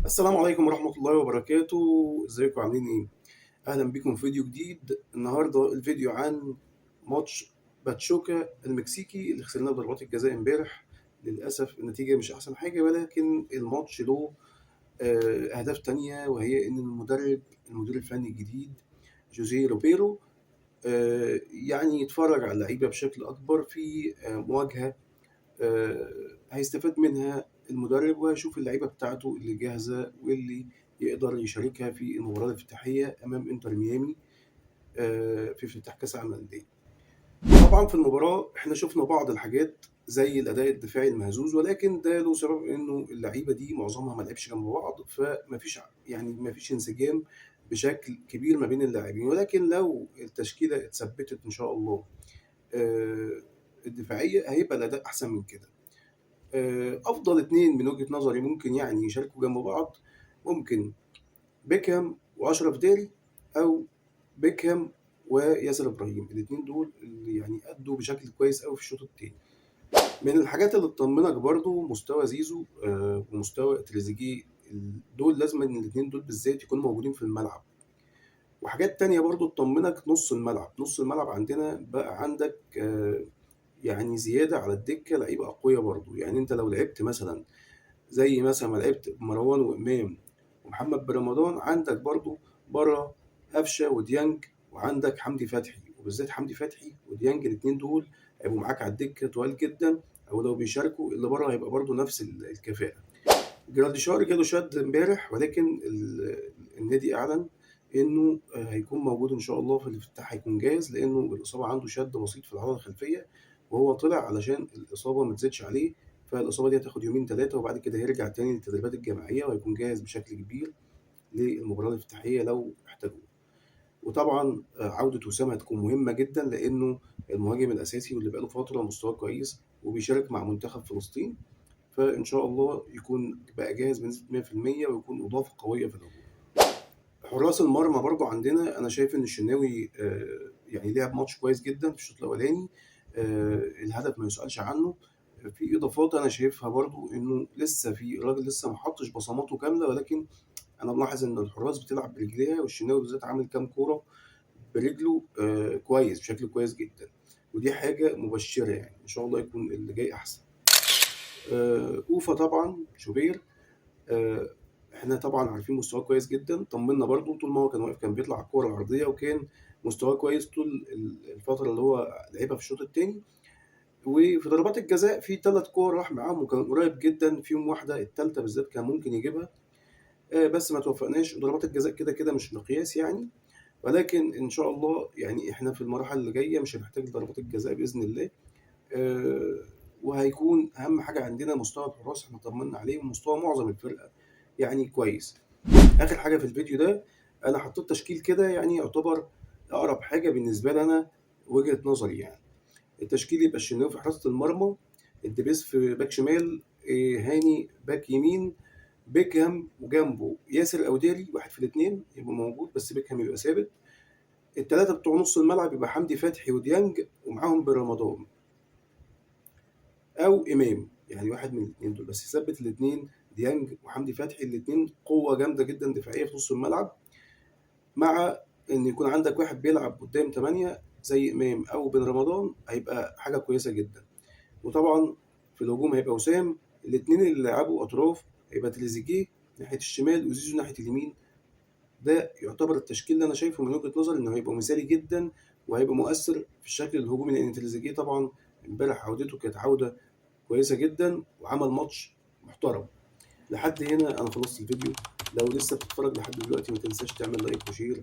السلام عليكم ورحمة الله وبركاته. ازيكم عاملين ايه؟ اهلا بكم في فيديو جديد. النهارده الفيديو عن ماتش باتشوكا المكسيكي اللي خسرناه بضربات الجزاء امبارح. للاسف النتيجة مش احسن حاجة، ولكن الماتش له اهداف تانية، وهي ان المدير الفني الجديد جوزيه روبيرو يعني يتفرج على اللعيبة بشكل اكبر في مواجهة هيستفاد منها المدرب، وهيشوف اللعيبة بتاعته اللي جاهزة واللي يقدر يشاركها في المباراة الافتتاحيه امام انتر ميامي في افتتاح كاس العالم للاندية. طبعا في المباراة احنا شفنا بعض الحاجات زي الاداء الدفاعي المهزوز، ولكن ده له سبب انه اللعيبة دي معظمها ما لعبش جنب بعض، فمفيش يعني مفيش انسجام بشكل كبير ما بين اللاعبين. ولكن لو التشكيلة اتثبتت ان شاء الله الدفاعية هيبقى الاداء احسن من كده. افضل اتنين من وجهة نظري ممكن يعني يشاركوا جنب بعض، ممكن بيكهام واشرف داري، او بيكهام وياسر ابراهيم. الاتنين دول اللي يعني ادوا بشكل كويس قوي في الشوط التاني. من الحاجات اللي تطمنك برضو مستوى زيزو ومستوى تريزيجيه، دول لازم ان الاتنين دول بالذات يكونوا موجودين في الملعب. وحاجات تانية برضو تطمنك نص الملعب. نص الملعب عندنا بقى عندك يعني زيادة على الدكة لعيبة أقوياء برضو. يعني أنت لو لعبت مثلا زي مثلا ما لعبت مروان وإمام ومحمد برمضان، عندك برضو بره قفشة وديانج، وعندك حمدي فتحي، وبالذات حمدي فتحي وديانج الاتنين دول هيبقوا معاك على الدكة طوال جدا، أو لو بيشاركوا اللي بره هيبقى برضو نفس الكفاءة. جراديشار جاله شد امبارح، ولكن النادي أعلن إنه هيكون موجود إن شاء الله في الافتتاح، هيكون جاهز، لأنه الإصابة عنده شد بسيط في العضلة الخلفية، وهو طلع علشان الإصابة ما تزيدش عليه. فالإصابة دي هتاخد يومين 3، وبعد كده هيرجع تاني للتدريبات الجماعية، وهيكون جاهز بشكل كبير للمباراة الافتتاحية لو احتاجوه. وطبعا عودة وسام هتكون مهمة جدا، لأنه المهاجم الأساسي واللي بقاله فترة مستواه كويس وبيشارك مع منتخب فلسطين، فإن شاء الله يكون بقى جاهز بنسبة 100% ويكون إضافة قوية في الهجوم. حراس المرمى برضو عندنا أنا شايف إن الشناوي يعني لعب ماتش كويس جدا في الشوط الأولاني، الهدف ما يسألش عنه. في إضافات أنا شايفها برضو إنه لسه في الراجل لسه ما حطش بصماته كاملة، ولكن أنا ملاحظ إن الحراس بتلعب برجليها، والشناوي بالذات عامل كام كورة برجله كويس بشكل كويس جدا، ودي حاجة مبشرة، يعني إن شاء الله يكون اللي جاي أحسن. أوفا طبعا شوبير، احنا طبعا عارفين مستواه كويس جدا، طمنا برضو طول ما هو كان واقف كان بيطلع على الكورة العرضية، وكان مستواه كويس طول الفترة اللي هو لعبها في الشوط التاني. وفي ضربات الجزاء في 3 كور راح معاهم وكان قريب جدا فيهم، واحدة التالتة بالذات كان ممكن يجيبها، بس ما توفقناش. وضربات الجزاء كده كده مش مقياس يعني، ولكن ان شاء الله يعني احنا في المراحل اللي جاية مش هنحتاج ضربات الجزاء بإذن الله. وهيكون اهم حاجة عندنا مستوى الحراس احنا طمنا عليه، ومستوى معظم الفرقة يعني كويس. اخر حاجة في الفيديو ده انا حطيت تشكيل كده يعني يعتبر اقرب حاجة بالنسبة لي انا وجهة نظري. يعني التشكيل يبقى الشناوي في حراسة المرمى، الدبيس في باك شمال، هاني باك يمين، بيكهام وجنبه ياسر او داري، واحد في الاثنين يبقى موجود بس بيكهام يبقى ثابت. الثلاثة بتوع نص الملعب يبقى حمدي فتحي وديانج ومعاهم برمضان او امام، يعني واحد من الاثنين دول بس يثبت الاثنين، ديانج وحمدي فتحي الاثنين قوة جامدة جدا دفاعية في نص الملعب، مع ان يكون عندك واحد بيلعب قدام 8 زي امام او بن رمضان هيبقى حاجة كويسة جدا. وطبعا في الهجوم هيبقى وسام، الاثنين اللي لعبوا اطراف هيبقى تريزيجيه ناحية الشمال وزيزو ناحية اليمين. ده يعتبر التشكيل اللي انا شايفه من وجهه نظري انه هيبقى مثالي جدا وهيبقى مؤثر في الشكل الهجومي، لان تريزيجيه طبعا امبارح عودته كانت عوده كويسة جدا وعمل ماتش محترم. لحد هنا انا خلصت الفيديو. لو لسه بتتفرج لحد دلوقتي ما تنساش تعمل like و share،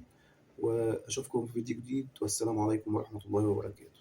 واشوفكم في فيديو جديد، والسلام عليكم ورحمة الله وبركاته.